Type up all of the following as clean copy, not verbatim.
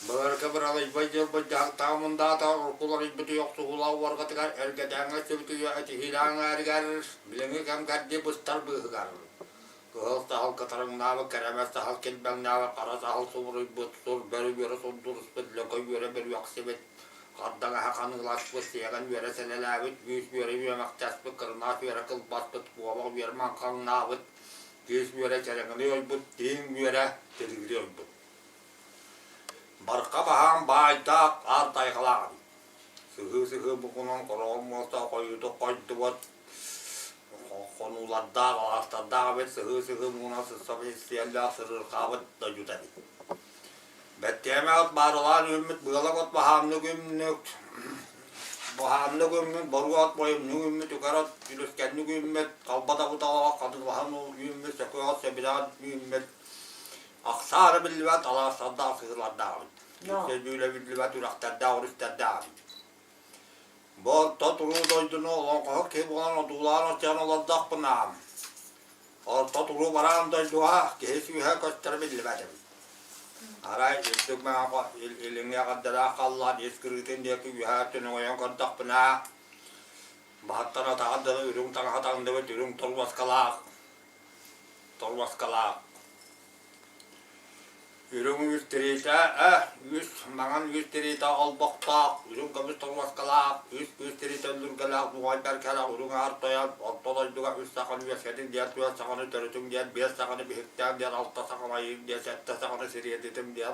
Былыргы быралыйбай дьылбыт дьаһыктаах мундаата уруккуларыйбыт охсуһуулаах уоргатыгар эргэтээҥҥэ сүбүтүйэ этиһиилээх эҥээригэр билиҥҥи кэм кэрдии быстар быыһыгар кыһыл саһыл кытарыҥнаабыт, кэрэмэс саһыл килбэҥнээбит, хара саһыл субуруйбут, сур бөрө үөрэ сурдуруспут, лөкөй үөрэ бөрүөхсүбүт, хардаҥаһа ханыыласпыт, сиэгэн үөрэ сэлэлээбит, үүс үөрэ үөмэхтэспит, кырынаас үөрэ кылбаспыт, куобах үөрэ маҥхаҥнаабыт, кыыс үөрэ чэрэҥэлии ойбут, тииҥ үөрэ тилигирии ойбут. Барха баһаам баайдаах аар тайҕалаах эбит. Сыһыы-сыһыы букунан хороҕор муостаах хойуутук хойдубут, хонуулардаах, алаастардаах эбит, сыһыы-сыһыы муҥунан сыссабыт сиэллээх сырыырҕаабыт дойдута эбит. Бэттиэмэ от баарылаан үүммүт, быалак от баһаамнык үүммүт, баһаамнык үүммүт, боруо от бойумнук үүммүт, үкэр от үлүскэнник үүммүт, халба табыталаах хатылаһан үүммүт, сөкү от сөбүлээн үүммүт, Ахсаара биллибэт алаастардаах сыһыылардаах эбит. Үксэ биллибэт үрэхтэрдээх өрүстэрдээх эбит. Бу орто туруу дойдуну олоҥхоһут киһи буолан одуулаан оччоон олордохпуна, орто туруу бараан дойдуга киһи сүүһэ көстөрө биллибэт эбит. Арай үрдүк мэҥэ илиҥҥи эҕэрдэлээх халлаан ис кырыытын диэки үөһээ өттүн өҥөйөн көрдөхпүнэ, баһыттан атаҕар дылы үрүҥ таҥаһа таҥныбыт үрүҥ торбоскалаах торбоскалаах Үрүҥ үүс тириитэ, үс маҥан үүс тириитэ олбохтоох, үрүҥ көмүс торбоскалаах, үс күүс тириитэ өллүргэлээх нугайдар кэрэх үрүҥ аар тойон, орто дойдуга үс саханы үөскэтиҥ диэн түөрт саханы төрүтүҥ диэн, биэс саханы биһиктээн диэн, алта саханы айыыҥ диэн, сэттэ саханы сириэдитиҥ диэн,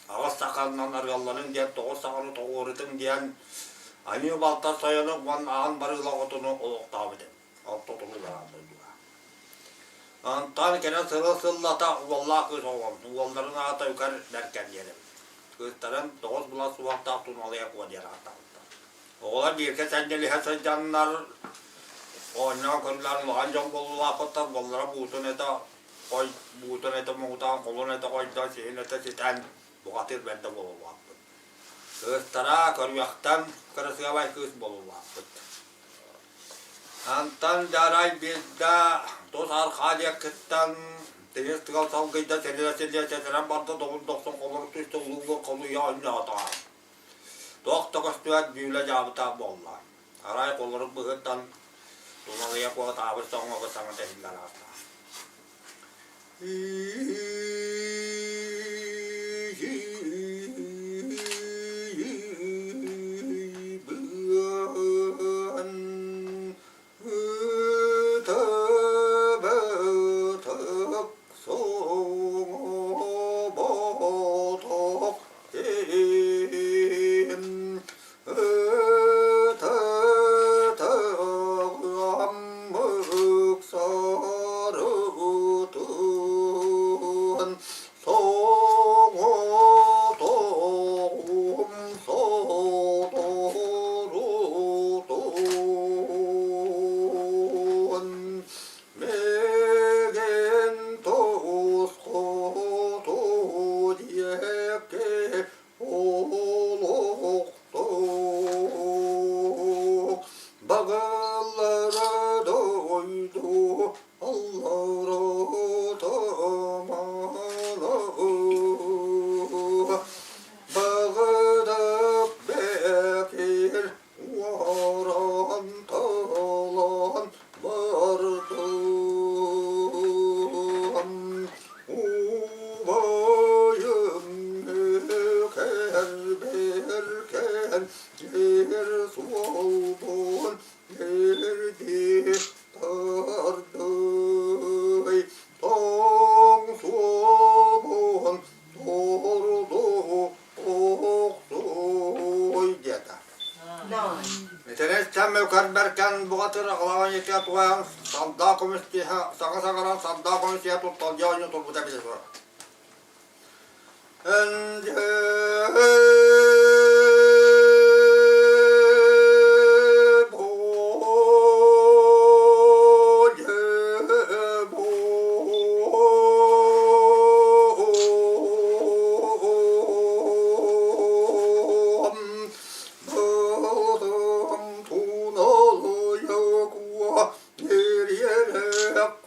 аҕыс саханан арыалланыҥ диэн, тоҕус саханы тоҕуорутуҥ диэн, аньыы балта сойону уонна аан барыыла оҕотуну олохтообут эбит. Ортотугу баран дойдуга. Онтон кэлэн сылы сыллата уоллаах кыыс оҕолорун, уолларын аата Үкэр Бэркэн диэн эбит. Кыыстарын тоҕус булас суһуохтаах Туналыйа Куо диэн ааттаабыттар. Оҕолор бииргэ сэнньэлиһэ сылдьаннар, оонньоон көрүлээн улахан дьон буолуулаахпыттар, уоллара буутун этэ хой, буутун этэ муҥутаан, холун этэ хойдон, сиһин этэ ситэн, бухатыыр бэрдэ буолуулаахпыт. Кыыстара көрүөхтэн кырасыабай кыыс буолуулаахпыт. Антон дьаарай биирдэ тус архаа диэкиттэн тимир тыал салгыйда сэлиэ-сэлиэ сэтэрэн барда доҕун дохсун холорук түстэ улууга холуйа оонньоото. Туох да көстүбэт дьүүлэ дьаабыта буолла. Арай холорук быһыттан туналыйа куотаабыт соҥоҕу саҥата иһиллэр ааста. Олохтоох Багаллара дойду аллара тамана Багыдап бэкир уоран талан бардым Убайым Кэрбэркэн эр суолбун эрди тардый тоҥ суолун торду охсуй диэтэ. Итинэн Мөкөрбэркэн бухатыр аҕалаҕан итиэ туһаан сандаа көмүс тиһэ саҥа саҥаран сандаа көмүс тиһэ тутталдьа оонньуу турбута эбитэ турар.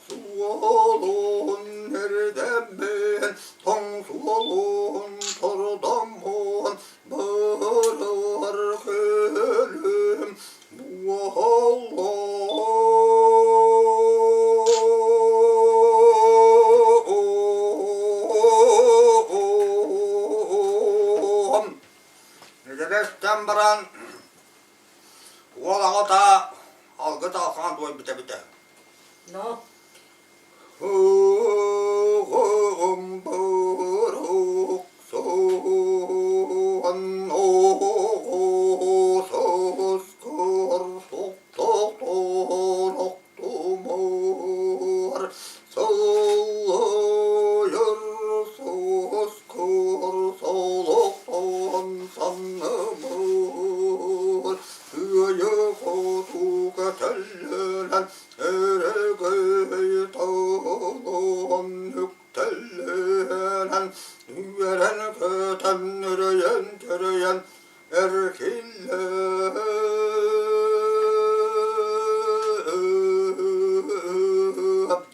Суолун эрдэммин, тоҥ суолун тордоммун. түһэн баран уол аҕата алгыс алхаан туойбута эбитэ. Но Өрөгөй толуон үктэллэнэн, үөрэн-көтөн, өрөйөн-төрөйөн эркиллэ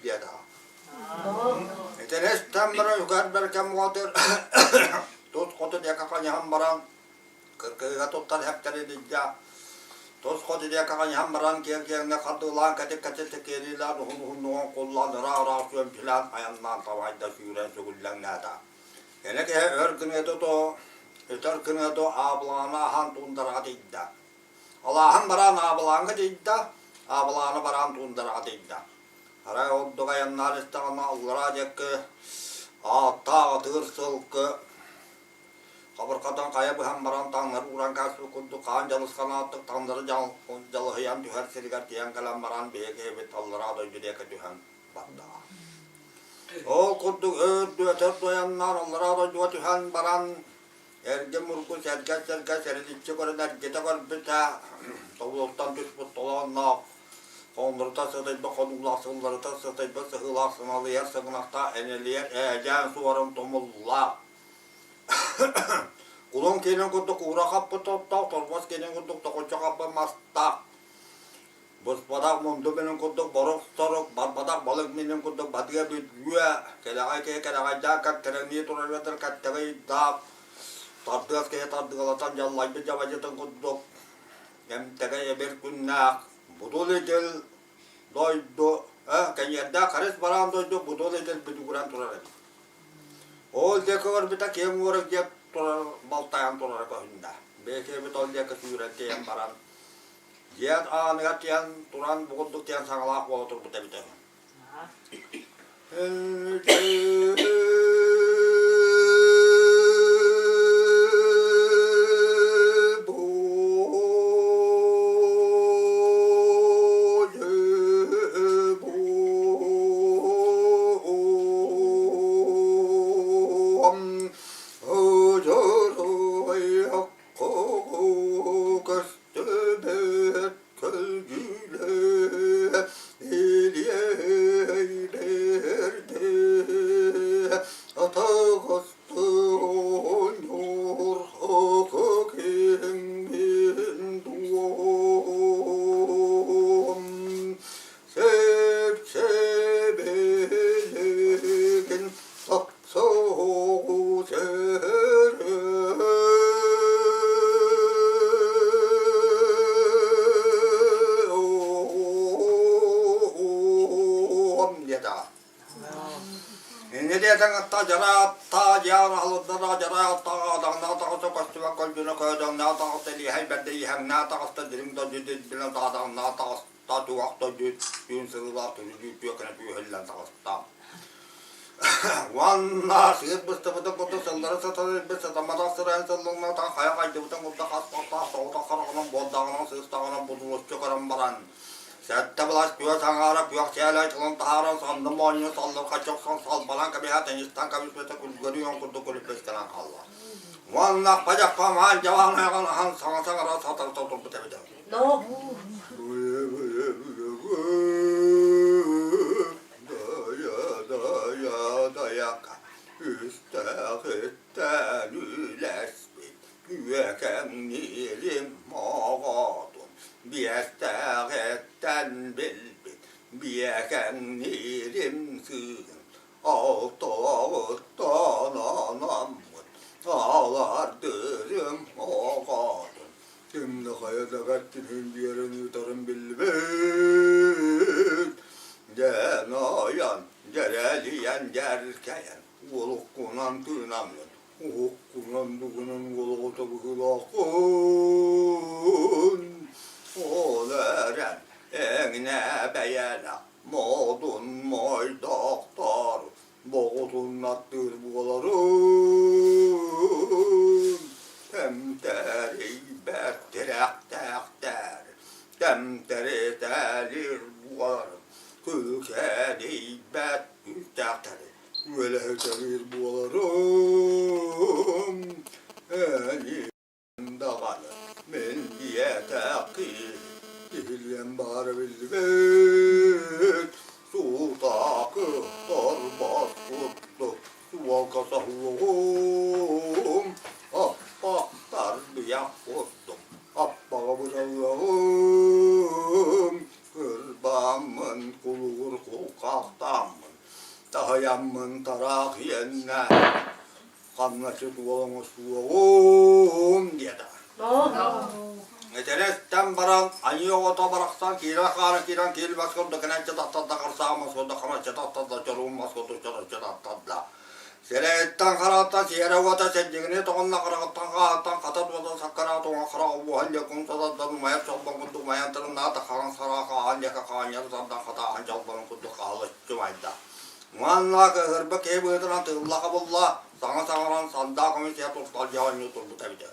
диэтэ. Итинистэн баран үкэр бэркэм уотыр тус хоту диэки хайыһан баран Кыргыыга туттар хэптэрин илдьэ, тус хоту диэки хайыһан баран киэҥ-киэҥник хардыылаан кэтит-кэтит тэкиэлиилээн уһун-уһуннугун куллаан ыраах-ыраах сүөмчүлээн айаннаан табайда сүүрэн сүгүллэҥнээтэ. Кэнэ киһи өр гыныа дуо, өтөр гыныа дуо аабылааны аһаан туундараҕа тиийдэ. Алааһын бараан аабылааҥҥа тиийдэ, аабылааны бараан туундараҕа тиийдэ. Арай ордук айаннаан истэҕинэ аллараа диэки ааттаах атыыр сылгы Хабырҕатан хайа быһан баран таҥнары ууран кээспит курдук хаан дьалысханааттык таҥнары дьалыһыйан түһэр сиригэр тиийэн кэлэн баран биһиги киһибит аллараа дойду диэки түһэн бардаҕа. Ол курдук өр өтөр туойаннаан аллараа дойдуга түһэн баран эргэ мургу сэргэ-сэргэ сэриличчи көрөн эргитэ көрбүтэ тобулуттан түспүт толоонноох хоҥнорута сытыйбыт хонуулаах сылларыта сытыйбыт сыһыылаах сыналыйар сыгынахтаах энэлийэр ээдьээн суорун тумуллаах Кулун киэнин курдук уура хаппыт оттоох, торбос киэнин курдук токуччу хаппыт мастаах, буспатах мунду минин курдук борук-сорук, барбатах балык минин курдук бадыа бүдгүө, кэлэҕэй киһи кэлэҕэйдээх кэттэрэҥнии турар эбэтэр кэттэҕэй ыйдаах, тардыас киһи тардыгалатан дьаллайбыт дьабадьытын курдук эмтэгэй эбир күннээх, будул итил дойду, кэньиэрдээх харыс бараан дойду будул итил бүдүгүрэн турар эбит. Ол диэки көрбүтэ киэҥ уорак диэк турар балтайан турара көһүннэ. Бэйэкэбит ол диэки сүүрэн тиийэн баран, дьиэ ааныгар тиийэн туран бу курдук диэн саҥалаах буола турбут эбитэ үһү. Көстүбэт көлдьүлэ илиэйбэрдэ атаҕастыон ньуурхака киҥмин дуом Сэп-сэбилигин сапсоҕу диэтэҕэ. Инньэ диэтэҥ дьараапта дьаан аһылыктара дьарааттаҕа даҕнаа таҕыста көстүбэт көлдьүнэ көөдөҥнөө таҕыста илиэһэй бэрдэ иһэҥнээ таҕыста дириҥ дойду дилбинэ дадаҥнаа таҕыста та туох дойду түүн сылылаах түнүдүү түөкэнэ түөһүллэн таҕыста. Уонна сыыр быстыбытын курдук сыллары сатарыйбыт сатамматах сырайын сыллыҥната хайа хайдыбытын курдук хас хастаах соҕотох хараҕынан буолдаҕынан сыыстаҕынан будулуччу көрөн баран сэттэ былас күөх аҥаара күөх чээлэй тылын таһааран санны моонньу саллырҕаччы охсон салбанан кэбиһэ тэнистэн кэбиспитэ күлгөрүйэн курдук күлүппүскэнэн хаалла. Уонна падьаппа маан дьабаан айаҕын аһан саҥа саҥара сатарыта турбут эбитэ. Но Үстэҕиттэн үлэспит үөкэҥниирим оҕотун биэстэҕиттэн билбит биэкэҥниирим сыыһын алтаҕыттан анаммыт алардырым оҕотун Ким да хайа да кэртиһин биэрэн ыытарын биллибэт. Дьээн айан, дьэрэлийэн дьэркэйэн, уолуккунан тыынаммын. Уһуккунан дугунан уолоҕото быһыылааххын. Ол эрэн эҥинэ бэйэлэх модун моойдоохтор боҕутуннаттыыр буоларын тэмтэрийбэт тирэхтээхтэр тэмтэритэлиир буоларын күкэдийбэт күүстээхтэр үөлэһитэлиир буоларым эни даҕаны мин диэтэх киһи киһилиэн баара биллибэт сутаакы торбос курдук суолга соһуоҕум аппахтар быйах курдук аппаҕа быраллаҕым кырбааммын кулугур кулгаахтааммын таһыйаммын тараах иэннэ хамначыт уол оҥостуоҕум диэтэ. Этэрэстэн баран айыы оҕото барахсан киирэ хаара киирэн киирбэс курдук кэнэнчэ тахтарда харсаҕа мас курдук ханачча тахтарда чоруун мас курдук чороччу тахтарда. Сирэйиттэн харааттан сиэрэ уота сэрдьигини тоҕунна хараҕыттан хааһыттан хата туота саккараа тоҥо хараҕа уоһан дьэкун сатардан умайар чолбон курдук умайан тырымнаата хараҥ сараа хааһан дьэкэ хаанньары тардан хатааһын чолбонун курдук хаалыччы умайда. Уонна кыһырба киһи быһыытынан тыылла-хабылла, саҥа саҥаран сандаа көмүс иһэ турталдьа оонньуу турбута эбитэ.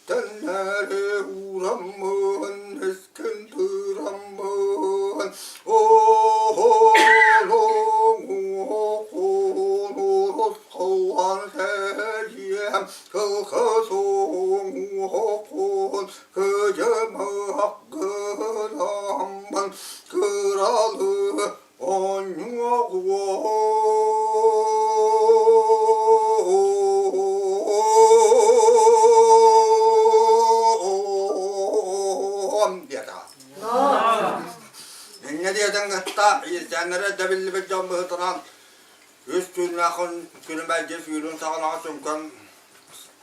Тэллэри уураммын, искин тыыраммын, Оһолоҥуохун сэлиэм, кылхысуҥуохун кыдьымах гынаммын, кыралы Онньуоҕуом диэтэ. Инньэ диэтин кытта иирсээннэрэ дэбиллибит дьон быһыытынан үс түүннээх күнүмэлдьи сүүрүн саҕалаҕа сүҥкэн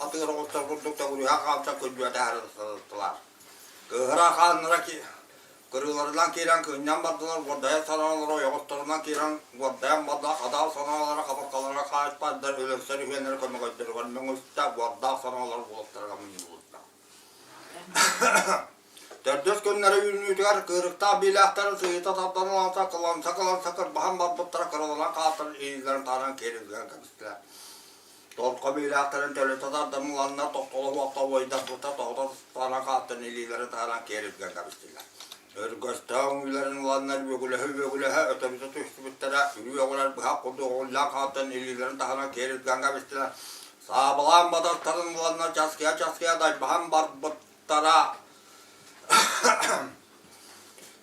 атыыр оҕустар курдук төгүрүһэ хаалса күрдьүөтэһэр сырыттылар. Кыыһыра хааннара Кырыыларынан киирэн кыынньан бардылар, уордайар санаалара ойоҕосторунан киирэн уордайан барда, хадаар санаалара хабырҕалара хаайтардар, өлөрсөр үһүөннэрэ көмөгөйдөрүгэр мөҥүстэ, уордаах санаалара уолаттарга мунньуллубута. Төрдүс күннэрэ үүнүүтүгэр кыырыктаах биилээхтэрин сыыйыта тардан ыланса, кыланса-кыланса кырбаһан барбыттара кыраланан хаалтар илиилэрин таһынан киэрилгэн кэбистилэр. Торко биилээхтэрин төлүтэ тардан ыланнар тохтоло суохта уойдарбыта тоҕото таһынан хаалтан илиилэрин таһынан киэрилгэн кэбистилэр. Өргөстөөх үҥүүлэрин ыланнар үөгүлэһэ-үөгүлэһэ өтөрүтэ түстүбүттэрэ, үрүү өҕүлэр быһах курдук оҕуллаан хаалтан илиилэрин таһынан киэрилгэн кэбистилэр. Саабылаан батастарын ыланнар часкыйа-часкыйа дайбаһан барбыттара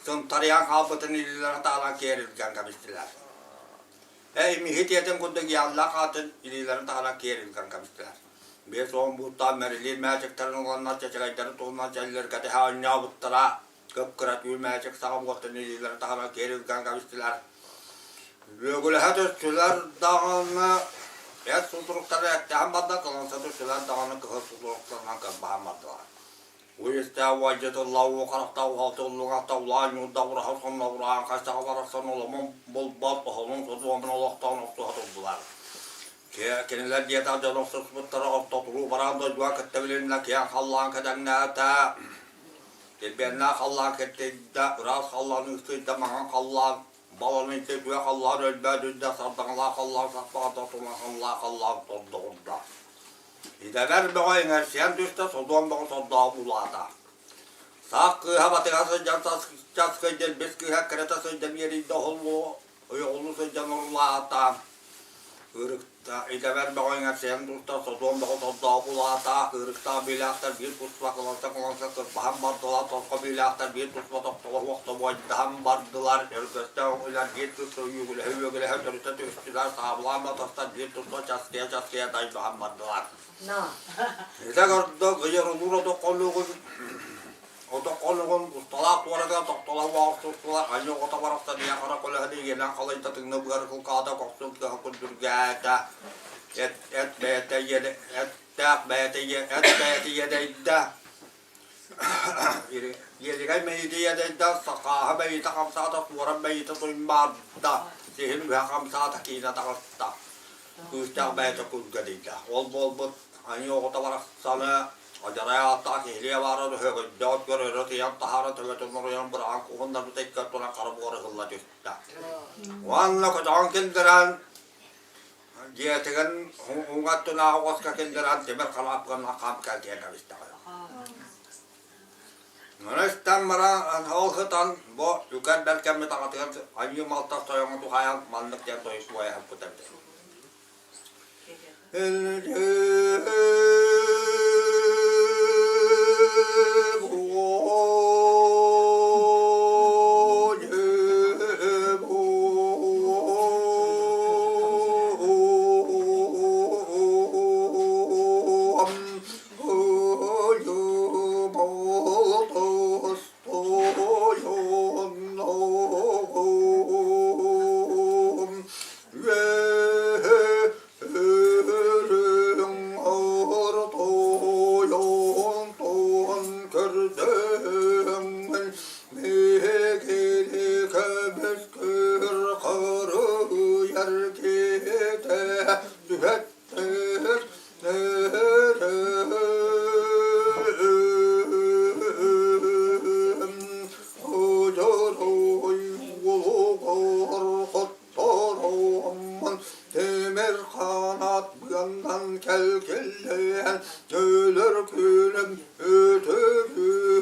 сынтарыйан хаалбытын илиилэрин таһынан киэрилгэн кэбистилэр. Эй, миһи тиэтин курдук яллаах аатын илиилэрин таһынан киэр илгэн кэбистилэр. 50 бууттаах мэрилиир мээчиктэрин ыланнар чэчэгэйдэрин туһунан чэллэргэ тэһэ оонньообуттара. Кып-кыра түү мээчик саҕа буолтун илиилэрин таһынан киэр илгэн кэбистилэр. Үөгүлэһэ түстүлэр даҕаны, эт сутуруктары эттэһэн барда, кыланса түстүлэр даҕаны кыһыл сутуруктарынан кырбаһан бардылар. Уйустаах уолдьутулла уу харахтаах уһалта уллуҥахта улаан ньуурдаах ураһа сонно ураан хайсаҕа барахсан оломун булбат оһолун сотуомун олохтоон охсуһа турдулар. Кинилэр диэтэх дьон охсуспуттара ортотулуу бараан дойдуга кытта билиннэ киэҥ халлаан кэдэҥнээтэ. Килбиэннээх халлаан киртийдэ, ыраас халлаан ыыстыйда, маҥан халлаан баланыйда, үтүө халлаан өлбөөдүйдэ, сардаҥалаах халлаан саппаҕырда, туманлаах халлаан тордоҕурда. Идэбэр бөҕө иҥэрсийэн түстэ, содуом бөҕө сордоох улаата. Саах кыыһа батыһа сылдьан часкый дэлбис кыыһа кырата сылдьан иэрийдэ оһоллуу ойоҕолуу сылдьан орулаата. Ырыкта идэбэр бөҕө иҥэрсийэн туста содуом бөҕө сордоох улаата ырыктаах биилээхтэр биир туспа кыланса-кыланса кырбаһан бардылар торхо биилээхтэр биир туспа тохтолоһуох тобуойдаһан бардылар өргөстөөх үлэр биир туспа үөгүлэһэ-үөгүлэһэ төрүтэ түстүлэр саабылаан батастар биир туспа часкыйа-часкыйа дайбаһан бардылар. Ити курдук ыйырылыыр отокколугун отокколугун усталаах туората тохтоло охсустулар айыы оҕото барахсан ийэ хара көлөһөнү иэнэн халыйда тыҥна быар кылкаата кохсун тыаһа күрдүргээтэ эт эт бэйэтэ иэдэ эттээх бэйэтэ эт бэйэтэ иэдэйдэ Иэлигэй мэйиитэ иэдэйдэ сахааһа мэйиитэ хамсаата туора мэйиитэ туймаарда сиһин үһэ хамсаата киинэ таҕыста Кыыстаах бэйэтэ күргэлийдэ. Ол буолбут айыы оҕото барахсаны адьарай ааттаах киһилиэ баара өһөгөйдөөх көр өрө тыйан таһаара төбөтүн моруйан быраҕан куһуннарбыта икки ортонон хара буор ыһылла түстэ. Уонна көтөҕөн киллэрэн дьиэтигин уҥа өттүнээҕи уоска киллэрэн тимир халаапканан хаам кэлтийэн кэбистэҕэ. Маны истэн баран ол сытан бу үкэр бэркэммит аҕатыгар анньыы малтах тойоҥҥо туһаайан маннык диэн тойук туойаһыппыт эбит. Түһэттэр Тимир ханаат быаннан кэлгиллэн өлөр күнүм үтүрүлдэ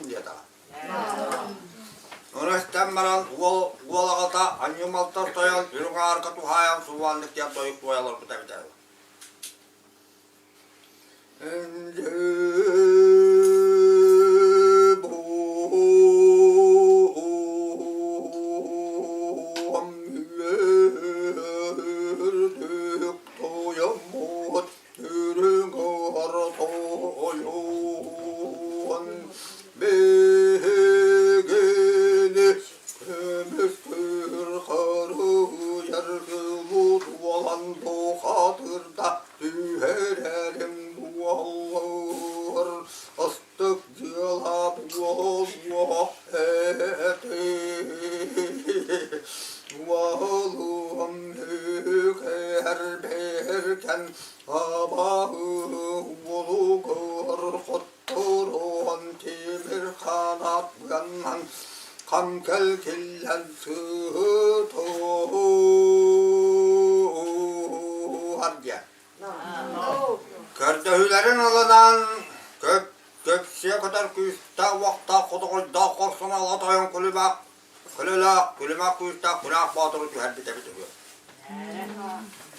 диэтэ. Ону истэн баран уол уол аҕата анньымалтар тойон үрүҥ аарга туһаайан субуаннык диэн тойук туойа олорбута эбитэ үһү. Тойоммут Үрүҥ ортойун биһигини көмүскүүр харыйар кылут уолан бухатырда түһэрэрим буоллар астык дьыала буолуо этэ уолум үкэр бэргэн Абааһы уолугар хотторон тимир ханаат быаннан хам кэлгиллэн сыһытыһар диэн. Көрдөһүүлэрин ылынан көп көпсүө көтөр күүстээх уохтаах хотоҕойдоох хорсун ала тойон күлүмэх Көлөлөөх, күлүмэх күүстээх Кунаах Боотуру түһэрбит эбит үһү.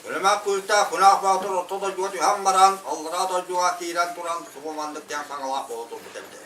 Күлүмэх күүстээх Кунаах Боотур орто дойдуга түһэн баран, аллараа дойдуга киирэн туран субу маннык диэн саҥалаах буола турбут эбит.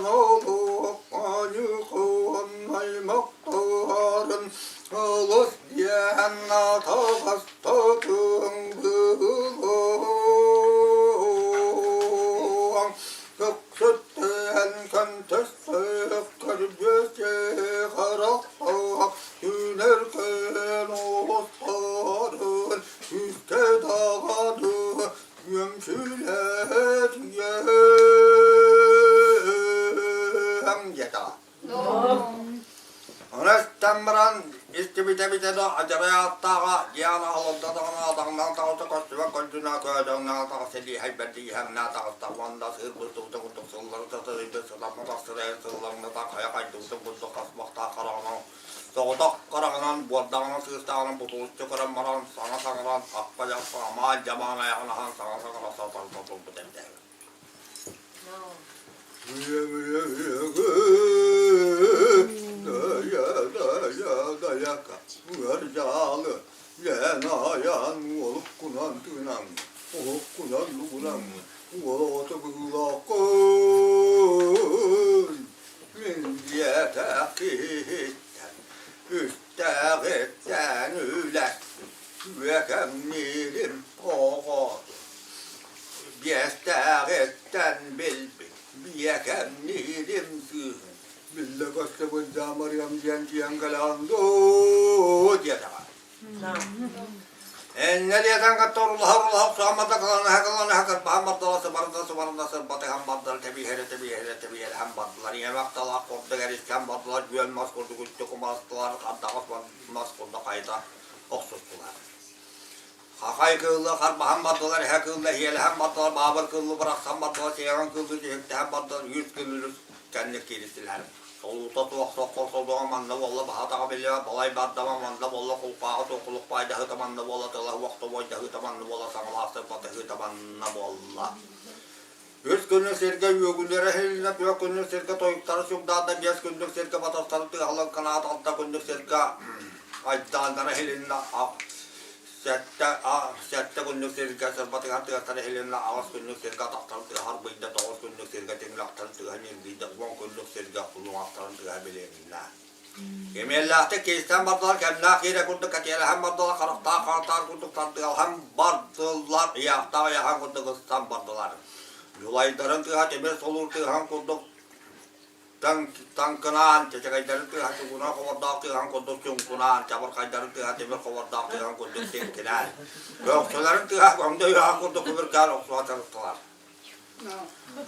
Олох аньыыхан аймахтарын Олус диэн атаҕастатыҥ быһыылаах Көхсүттэн көнтөстөөх көрбүөстээх харахтаах Түнэркэн олустарын күүскэ даҕаны Үөмсүлэтиэм диэтэҕэ. Ону истэн баран истибитэ эбитэ да адьарай ааттааҕа Диана олордо даҕаны адаҥнаан таҕыста көстүбэт көлдьүнэ көөдөҥнөөн таҕыста илииһэйбэр тииһэҥнээн таҕыста уонна сыыр быстыбытын курдук сыллары сатарыйбыт сатамматах сырайын сыллаҥната хайа хайдыбытын курдук хасмахтаах хараҕынан соҕотох хараҕынан буордаҕынан сыыстаҕынан бутулуччу көрөн баран саҥа саҥаран аппа-дьаппа амаан-дьамаан айаҕын аһан саҥа саҥара сатарыта турбут эбитэ Үстээҕиттэн үлэ үөкэҥниирим оҕо Биэстээҕиттэн билбит биэкэҥниирим кыыһын биллэ көстүбүт Дьаамарыам диэн тиийэн кэлэҕин дуу диэтэҕэ. Эннэ диэтэн кытта урулаһа-урулаһа охсуһан барда кыланаһа-кыланаһа кырбаһан бардылар сыбарда-сыбарда сырбатыһан бардылар тэбиэһэрэ-тэбиэһэрэ тэбиэһэлэһэн бардылар ийэмэх талаах курдук эрискэн бардылар үөл мас курдук үстэ кумастылар хардаҕас мас курдук хайыта охсустулар. Хахай кыылы харбаһан бардылар, эһэ кыылы эһиэлэһэн бардылар, баабыр кыылы бырахсан бардылар, сиэҕин кыылы түһүктэһэн бардылар, үс кыылы кэнник кииристилэр. Солуута суох соххор солдоҕо манна буолла, баһа-атаҕа биллибэт балай бардама манна буолла, кулгааҕа суох кулукпаайдаһыыта манна буолла, тыла суох тобуойдаһыыта манна буолла, саҥалаах сырбатыһыыта манна буолла. Үс күнү сиргэ үөгүлэрэ иһилиннэ, түөрт күннүк сиргэ тойуктара чугдаата, биэс күннүк сиргэ батастары тыаһалан канаат, алта күннүк сиргэ айдааннара иһилиннэ, сэттэ, сэттэ күннүк сиргэ сырбатыгар тыастара иһилиннэ, аҕыс күннүк сиргэ атахтарын тыаһа арбыйда, тоҕус күннүк сиргэ тиҥилэхтэрин тыаһа ньиргийдэ, уон күннүк сиргэ улуҥахтарын тыаһа билиннэ. Кимиэллээхтик киирсэн бардылар, кэмнээх киирэ курдук кэтиэлэһэн бардылар, харахтаах харахтаах курдук тардыалаһан бардылар, ыйаахтаах ыйахан курдук ыстан бардылар. Дьулайдарын тыаһа тимир солуур тыаһын курдук таҥкынаан, чэчэгэйдэрин тыаһа чугуна хобордоох тыаһын курдук чуҥкунаан, чабырхайдарын тыаһа тимир хобордоох тыаһын курдук тиҥкинээн, бөхсөлөрүн тыаһа көҥдөй ыйаах курдук күбүргээн охсуһа сырыттылар.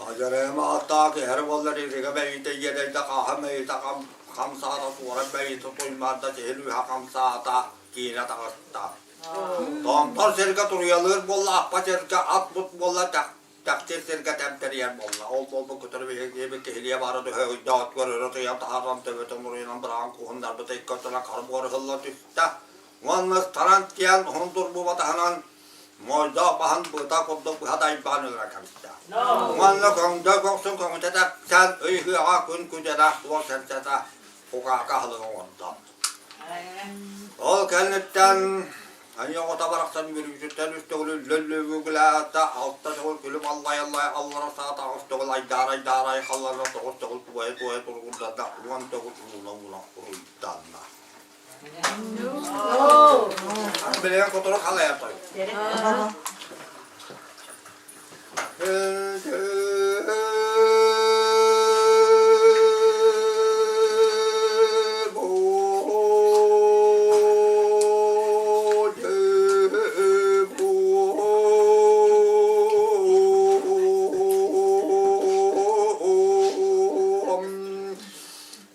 Адьарайым ааттаах иһэр буоллар иригэ бэйитэ иэдэйдэ хааһа мэйитэ хамсаата туора бэйитэ туймаарда сиһин үһэ хамсаата киинэ таҕыста. Томтор сиргэ туруйалыыр буолла аппа сиргэ ат бут буолла тэхтир сиргэ тэмтэрийэр буолла. Ол буолбут көтөр биһиги киһилиэ баара төһө өйдөөх өрө тыйан таһааран төбөтүн муруйунан быраҕан куһуннарбыта икки өттүнэн хара буор ыһылла түстэ. Уонна ыстанан тиийэн уһун турбу батаһынан Моойдоох баһын быта курдук быһа дайбаан өлөрөн кэбистэ. Уонна көҥдөй көхсүн көҥүтэ тэпсэн, ый ыһыаҕа күн күдэрэ суол сэрсэтэ кукаака аһылыгы оҥордо. Ол кэнниттэн аньыы оҕото барахсан үөрүүтүттэн үс төгүл үллэ-үллэ алта төгүл күлүм аллай-аллай аллара саата аҕыс төгүл айдаарай-даарай халлара тоҕус төгүл туойа-туойа туругурдарда уон төгүл ууна-ууна уруйданна. Билигин кутурук халайар той.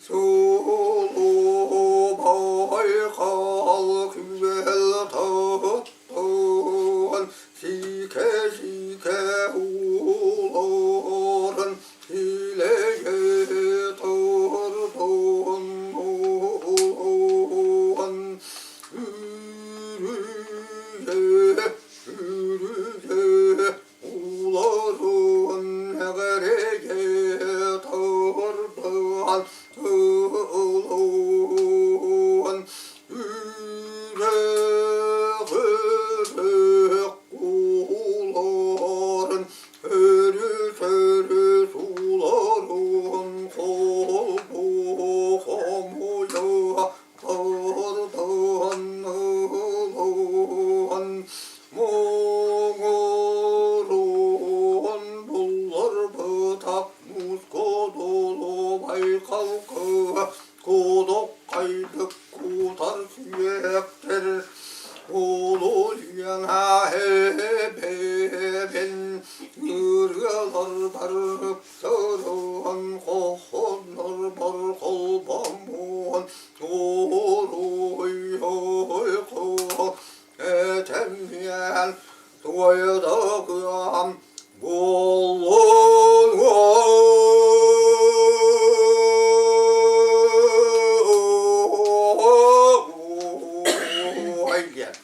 Суолубай күөл тоттон сиикэ-сиикэ ууларын илэйэ тордон уон үрүйэ үрүйэ Уларун эҕэрийэ тордуган ылуон үрэҕирэх кууларын өрүс-өрүс уларун. Айхал кыыһа кудуххайдык куутар сүөктэр Улуйан ааһыбын ырыаларбар ыпсыран хоһооннорбор холбоммун уруй-ой-хо этэмиэн туойдакыам буоллун ой диэн.